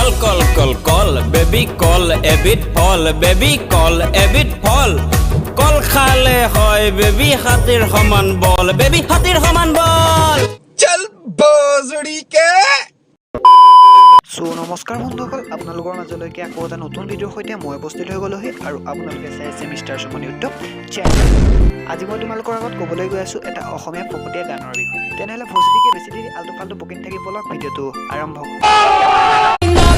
কল কল কল কল baby কল এবিধ ফল, baby কল এবিধ ফল। কল খালে হয় বেবী হাতীৰ সমান বল, বেবী হাতীৰ সমান বল। चल भोसड़ी के। চ' নমস্কাৰ বন্ধুসকল, আপোনালোকৰ মাজলৈকে আকৌ এটা নতুন ভিডিঅ'ৰ সৈতে মই উপস্থিত হৈ গ'লোহি আৰু আপোনালোকে চাই আছে মিষ্টাৰ সুমন ইউটিউব চেনেল। আজি মই তোমালোকৰ আগত ক'বলৈ গৈ আছোঁ এটা অসমীয়া ফকতীয়া গানৰ বিষয়ে। তেনেহ'লে ভচটিকে বেছি দেৰি আল্টু ফাল্টু বকি নাথাকি বলক, ভিডিঅ'টো আৰম্ভ কৰোঁ।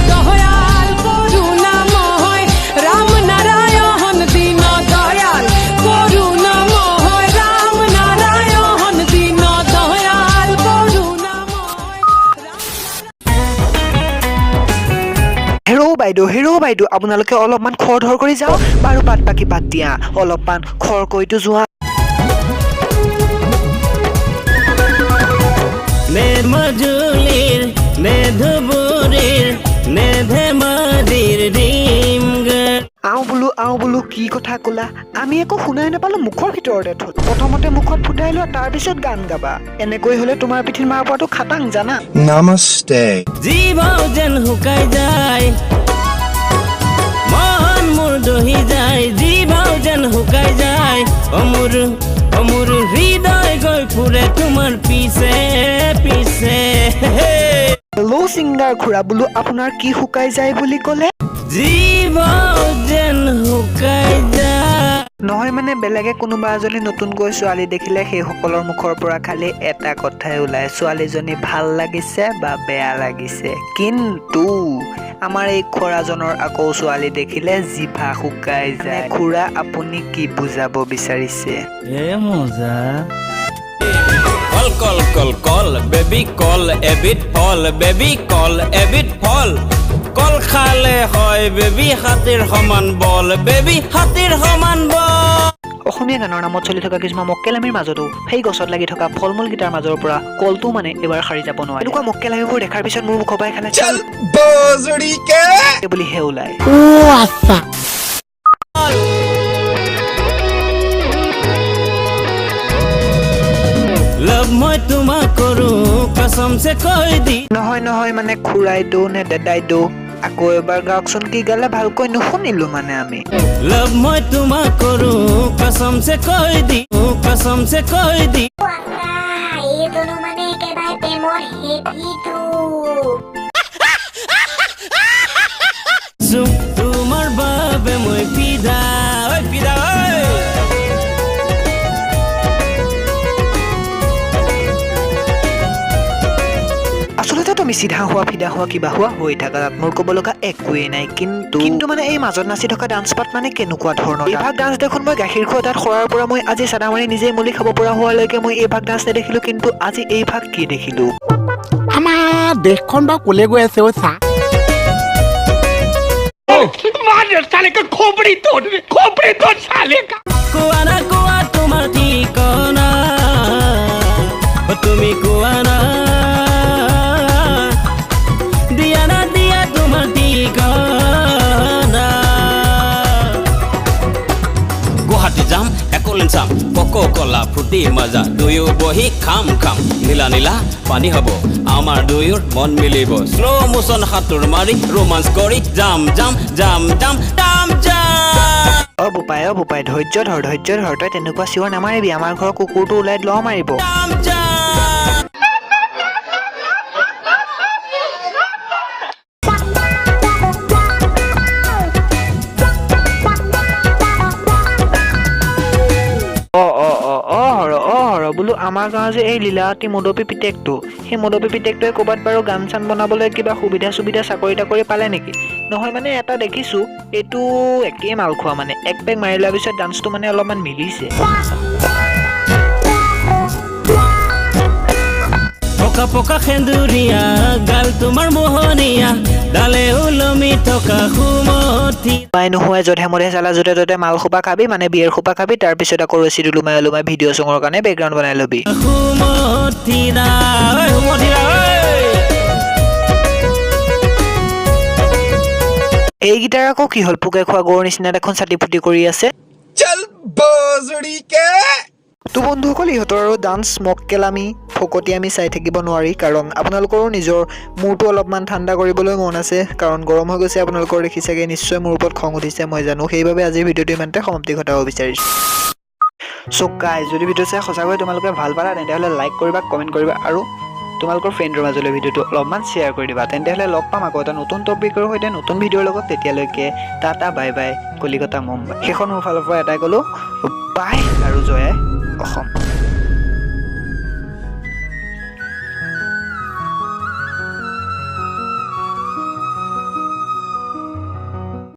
দয়াল কৰুণাময় ৰাম নাৰায়ণ, দীন দয়াল কৰুণাময় ৰাম নাৰায়ণ, দীন দয়াল কৰুণাময়। হেৰৌ বাইদেউ, হেৰৌ বাইদেউ, আপোনালোকে অলপমান খৰধৰ কৰি যাওক বাৰু, বাদ বাকী বাদ দিয়া, অলপমান খৰকৈতো যোৱা। নে মাজুলীৰ, নে ধুবুৰীৰ, নে ধেমাজিৰ ডিমগড়। আওঁ বোলো, আওঁ বোলো, কি কথা ক'লা? আমি একো শুনাই নাপালো। মুখৰ ভিতৰতে থ'ল। প্ৰথমতে মুখত ফুটাই লোৱা, তাৰপিছত গান গাবা। এনেকৈ হ'লে তোমাৰ পিঠিত মাৰ পোৱাটো খাটাং, জানা। नमस्ते। জিভাও যেন শুকাই যায়, মন মোৰ দহি যায়, জিভাও যেন শুকাই যায়। অমুৰ অমুৰ হৃদয় গৈ ফুৰে তোমাৰ পিছে পিছে। হেল্ল' ছিংগাৰ খুৰা, বোলো আপোনাৰ কি শুকাই যায় বুলি ক'লে? জিভাও যেন শুকাই যায়। নহয় মানে, বেলেগে কোনোবা এজনী নতুনকৈ ছোৱালী দেখিলে সেইসকলৰ মুখৰ পৰা খালি এটা কথাই ওলায়, ছোৱালীজনী ভাল লাগিছে বা বেয়া লাগিছে। কিন্তু আমাৰ এই খুৰাজনৰ আকৌ ছোৱালী দেখিলে জিভা শুকাই যায়। খুৰা, আপুনি কি বুজাব বিচাৰিছে? এ মজা। কল কল কল কল বেবী কল এবিধ ফল, বেবী কল এবিধ ফল। কল খালে হয় বেবী হাতীৰ সমান বল, বেবী হাতীৰ সমান বল। অসমীয়া গানৰ নামত চলি থকা কিছুমান মক্কেলামিৰ মাজতো সেই গছত লাগি থকা ফল মূলকেইটাৰ মাজৰ পৰা কলটো মানে এবাৰ সাৰি যাব নোৱাৰে। এনেকুৱা মক্কেলামিবোৰ দেখাৰ পিছত মোৰ মুখৰ পৰাই খালে चल भोसड़ी के। বুলিহে ওলায়। লভ মই তোমাক কৰো, কসমছে কৈ দি। নহয় নহয়, মানে খুৰাই দৌ নে দাদাই দৌ, আকৌ এবাৰ গাওকচোন, কি গালে ভালকৈ নুশুনিলো মানে আমি। লভ মই তোমাক কৰো, কসমছে কৈ দি, কসমছে কৈ দি। আচ্ছা, এইজনো মানে একেবাৰে প্ৰেমৰ হেভিটো। তোমাৰ বাবে মই ফিদা ঐ, ফিদা ঐ। আচলতে তুমি চিধা হোৱা, ফিদা হোৱা, কিবা হোৱা হৈ থাকা, তাত মোৰ ক'ব লগা একোৱেই নাই। কিন্তু মানে এই মাজত নাচি থকা ডান্স পাত মানে কেনেকুৱা ধৰণৰ এইভাগ ডান্স দেখোন মই গাখীৰ খোৱা তাত সৰাৰ পৰা মই আজি চাদা মাৰি নিজেই মলি খাব পৰা হোৱালৈকে মই এইভাগ ডান্স নেদেখিলো। কিন্তু আজি এইভাগ কি দেখিলো? আমাৰ দেশখন বাৰু ক'লে গৈ আছে অ' চা। কোৱা না কোৱা তোমাৰ ঠিকনা, অ তুমি কোৱা না, দিয়া না দিয়া তোমাৰ ঠিকনা। গুৱাহাটী যাম, একলেন চাম, কক কলা, ফ্ৰুটি, মাজা দুয়ো বহি খাম খাম। নীলা নীলা পানী হ'ব, আমাৰ দুয়োৰ মন মিলিব। শ্ল' মোচন সাঁতোৰ মাৰি ৰোমাঞ্চ কৰি যাম যাম যাম যাম যাম যাম। অ বোপাই, অ বোপাই, ধৈৰ্য ধৰ, ধৈৰ্য ধৰ। তই তেনেকুৱা চিঞৰ নামাৰিবি, আমাৰ ঘৰৰ কুকুৰটো ওলাই ল মাৰিব। যাম যাম। অ অ অ অ হৰ, অ হৰ, বোলো আমাৰ গাঁৱৰ যে এই লীলাৱতী মদপী পিতেকটো, সেই মদপী পিতেকটোৱে ক'ৰবাত বাৰু গান চান বনাবলৈ কিবা সুবিধা চুবিধা চাকৰি তাকৰি পালে নেকি? নহয় মানে, এটা দেখিছোঁ, এইটো একেই মাল খোৱা, মানে এক পেক মাৰি লোৱাৰ পিছত ডান্সটো মানে অলপমান মিলিছে। পকা পকা সেন্দুৰীয়া গাল তোমাৰ মোহনীয়া, ডালে ওলমি থকা সুমথি। পাই নোহোৱাই যধে মধে চালা য'তে ত'তে মাল সোপা খাবি, মানে বিয়েৰ সোপা খাবি, তাৰপিছত আকৌ ৰছীত ওলোমাই ওলোমাই ভিডিঅ' চঙৰ কাৰণে বেকগ্ৰাউণ্ড বনাই ল'বি। সুমথিৰা ঐ, সুমথিৰা ঐ। এইকেইটাৰ আকৌ কি হ'ল? পোকে খোৱা গৰুৰ নিচিনা দেখোন চাটি ফুটি কৰি আছে। चल भोसड़ी के। তো বন্ধুসকল, ইহঁতৰ আৰু ডান্স মক্কেলামি ফকতীয়ামি চাই থাকিব নোৱাৰি, কাৰণ আপোনালোকৰো নিজৰ মূৰটো অলপমান ঠাণ্ডা কৰিবলৈ মন আছে, কাৰণ গৰম হৈ গৈছে আপোনালোকৰ দেখি চাগে নিশ্চয় মোৰ ওপৰত খং উঠিছে, মই জানো। সেইবাবে আজিৰ ভিডিঅ'টো ইমানতে সমাপ্তি ঘটাব বিচাৰিছোঁ। চ' গাইজ, যদি ভিডিঅ' চাই সঁচাকৈ তোমালোকে ভাল পালা, তেন্তে হ'লে লাইক কৰিবা, কমেণ্ট কৰিবা আৰু তোমালোকৰ ফ্ৰেণ্ডৰ মাজলৈ ভিডিঅ'টো অলপমান শ্বেয়াৰ কৰি দিবা। তেন্তে হ'লে লগ পাম আকৌ এটা নতুন টপিকৰ সৈতে নতুন ভিডিঅ'ৰ লগত। তেতিয়ালৈকে টাটা, বাই বাই, কলিকতা, মুম্বাই। শেষত মোৰ ফালৰ পৰা এটাই ক'লোঁ, বাই আৰু জয় আই অসম।